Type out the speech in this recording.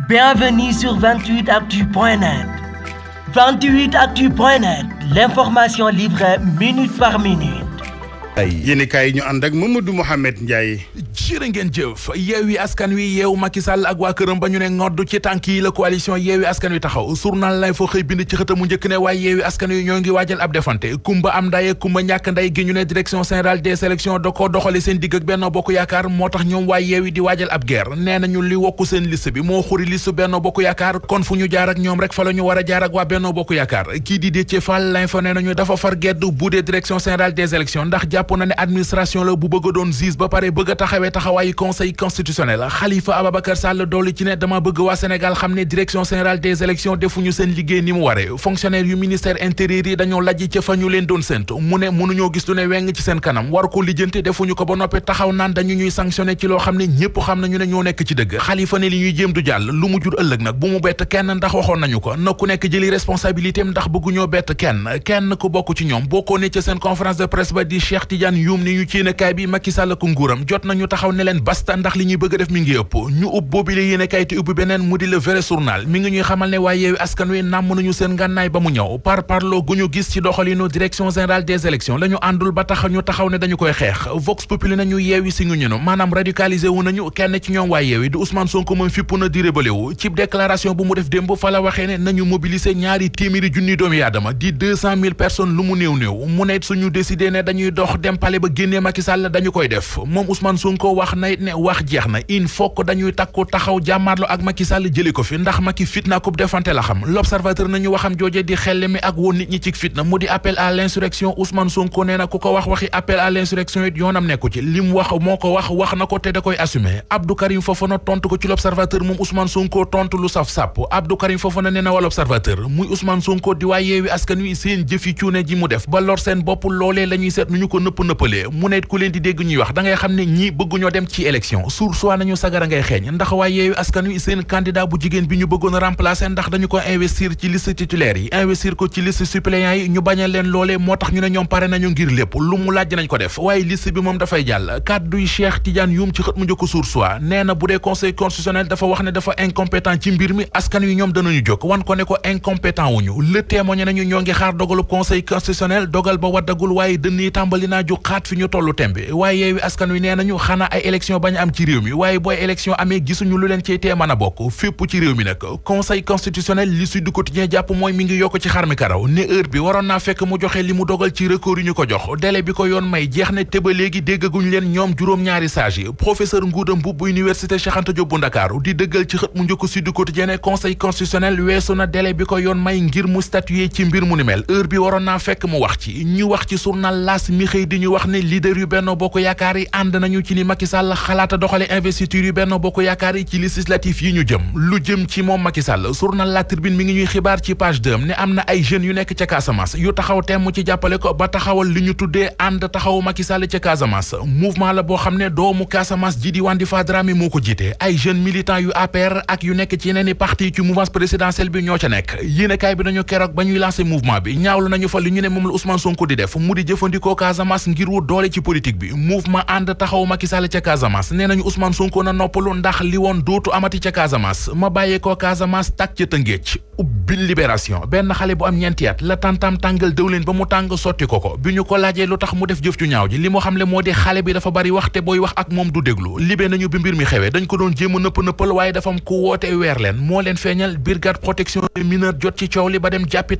Bienvenue sur 28actu.net. 28actu.net, l'information livrée minute par minute. yéen kaay ñu ànd ak Mamadou Mouhamed Ndiaye. jërë ngeen jëf Yewwi Askan Wi yeewu Macky Sall ak waa këram ba ñu ne ngodd ci tànk yi la coalition Yewwi Askan Wi taxaw journal lay foo xëy bind ci xëtamu njëkk ne waaye Yewwi Askan Wi ñoo ngi waajal ab defante kumba am ndaye kumba ñàkk nday gi ñu ne direction générale des élections da ko doxale seen digg ak Benno Bokk Yaakaar moo tax ñoom waaye Yewwi di waajal ab guerre nee nañu li wokku seen liste bi moo xuri liste Benno Bokk Yaakaar kon fu ñu jaar ak ñoom rek fa la ñu war a jaar ak waa Benno Bokk Yaakaar kii di Déthié Fall l'info nee nañu dafa far gedd bu dee direction générale des élections ndax jàpp na ne administration la bu bëgg a doon juge ba pare bëgg a taxawee taxawaayu conseil constitutionnel Khalifa Ababacar Sall dolli ci ne dama bëgg waa Sénégal xam ne direction générale des élections defuñu seen liggéey ni mu waree fonctionnaire yu ministère intérieur yi dañoo lajj ca fa ñu leen doon séntu mu ne mënuñoo gis lu ne weng ci seen kanam war ko lijjanti defuñu ko ba noppi taxaw naan dañu ñuy sanctionné ci loo xam ne ñëpp xam nañu ne ñoo nekk ci dëgg Khalifa ne li ñuy jéem du jàll lu mu jur ëllëg nag bu mu bett kenn ndax waxoon nañu ko na ku nekk jëli responsabilité am ndax bëgguñoo bett kenn ku bokk ci ñoom bokkoo ne ca seen conférence de presse ba di Cheikh Tidiane Youm ni ñu ci yéenekaay bi Macky Sall ko nguuram jot nañu taxaw ne leen basta ndax li ñuy bëgg a def mi ngi ëpp ñu ub boobile yéenekaay te ubbi beneen mu di le vrai journal mi ngi ñuy xamal ne waaye Yewwi Askan Wi nàmm nañu seen ngànnaay ba mu ñëw parloo gu ñu gis ci doxalinu direction générale des élections la ñu àndul ba tax ñu taxaw ne dañu koy xeex Vox Populi nañu yeewi si ñu maanaam radicalisé wu nañu kenn ci ñoom waaye Yewwi di Ousmane Sonko moom fipp na di rébélé wu ci déclaration bu mu def démb fa la waxee ne nañu mobiliser ñaari téeméeri junni doomi aadama di 200 000 personnes lu mu néew mu ne suñu décidé ne dañuy dox dem palais ba génnee Macky Sall dañu koy def moom Ousmane Sonko wax na it ne wax jeex na il faut que dañuy takku taxaw jàmmaarlo ak Macky Sall jëli ko fi ndax Macky fitna ko defante la xam l'observateur nañu waxam jooje di xelle mi ak woon nit ñi ci fitna mu di appel à l'insurrection Ousmane Sonko nee na ku ko waxi appel à l'insurrection it yoonam nekku ci li mu wax moo ko wax na ko te da koy assumer Abdou Karim Fofana tontu ko ci l'observateur moom Ousmane Sonko tontu lu saf sàpp Abdou Karim Fofana nee na waa l'observateur muy Ousmane Sonko di waa Yewwi Askan Wi seen jëf yi cuune ji mu def ba lor seen bopp loolee la ñuy seet nu ñu ko nëppalee mu ne ku leen di dégg ñuy wax da ngay xam ne ñii bëgguñoo dem ci élection sursoi nañu sagara ngay xeeñ ndax waa Yewwi Askan Wi seen candidat bu jigéen bi ñu bëggoon a remplacer ndax dañu ko investir ci liste titulaire yi investir ko ci liste suppléants yi ñu bañal leen loolee moo tax ñu ne ñoom pare nañu ngir lépp lu mu laaj nañ ko def waaye liste bi moom dafay jàll kàdduy Cheikh Tidiane Youm ci xët mu njëkk sursoi nee na bu dee conseil constitutionnel dafa wax ne dafa incompétent ci mbir mi askan wi ñoom danañu jóg wan ko ne ko incompétent wuñu le témoigné nañu ñoo ngi xaar dogalu conseil constitutionnel dogal ba waddagul waaye dënn yi tàmbali naa jóg xaat fi ñu tollu tembe waaye Yewwi Askan Wi nee nañu xanaa ay élection bañ am ci réew mi waaye booy élection amee gisuñu lu leen cey tee mën a bokk fépp ci réew mi nag conseil constitutionnel li Sud Quotidien jàpp mooy mi ngi yokk ci xar mi karaw ne heure bi waroon naa fekk mu joxe li mu dogal ci recours yi ñu ko jox délai bi ko yoon may jeex ne te ba léegi déggaguñ leen ñoom juróom-ñaari sage yi professeur Ngouda Mboup bu université Cheikh Anta Diop bu Ndakaaru di dëggal ci xët mu njëkk Sud Quotidien ne conseil constitutionnel weesu na délai bi ko yoon may ngir mu statuer ci mbir mu ni mel heure bi waroon naa fekk mu wax ci ñu wax ci journal L'As mi xëy di ñu wax ne leader yu Benno Bokk Yaakaar yi ànd nañu ci ni Macky Sall xalaata doxale investiture yu Benno Bokk Yaakaar yi ci législatif yi ñu jëm lu jëm ci moom Macky Sall journal La Tribune mi ngi ñuy xibaar ci page 2 ne am na ay jeunes yu nekk ca Casamance yu taxaw temm ci jàppale ko ba taxawal li ñu tuddee ànd taxawu Macky Sall ca Casamance mouvement la boo xam ne doomu Casamance ji di Wandifa Dramé moo ko jiite ay jeunes militants yu APR ak yu nekk ci yeneen i parti ci mouvance présidentielle bi ñoo ca nekk yéenekaay bi nañu keroog ba ñuy lancé mouvement bi ñaawlu nañu fa li ñu ne moom la Ousmane Sonko di def mu di jëfandikoo Casamance ngir wut doole ci politique bi mouvement ànd taxawu Macky Sall ca Casamance nee nañu Ousmane Sonko na noppalu ndax li woon dootu amati ca Casamance ma bàyyee ko Casamance tak ca Tëngéej ubbil Libération benn xale bu am ñeenti at la tantam tàngal dëwlin ba mu tàng sotti ko bi ñu ko laajee lu tax mu def jëf ju ñaaw ji li mu xamle moo di xale bi dafa bari wax te booy wax ak moom du déglu libé nañu bi mbir mi xewee dañ ko doon jéem a nëppal waaye dafa am ku woote weer leen moo leen feeñal brigade protection des mineurs jot ci coow li ba dem jàppi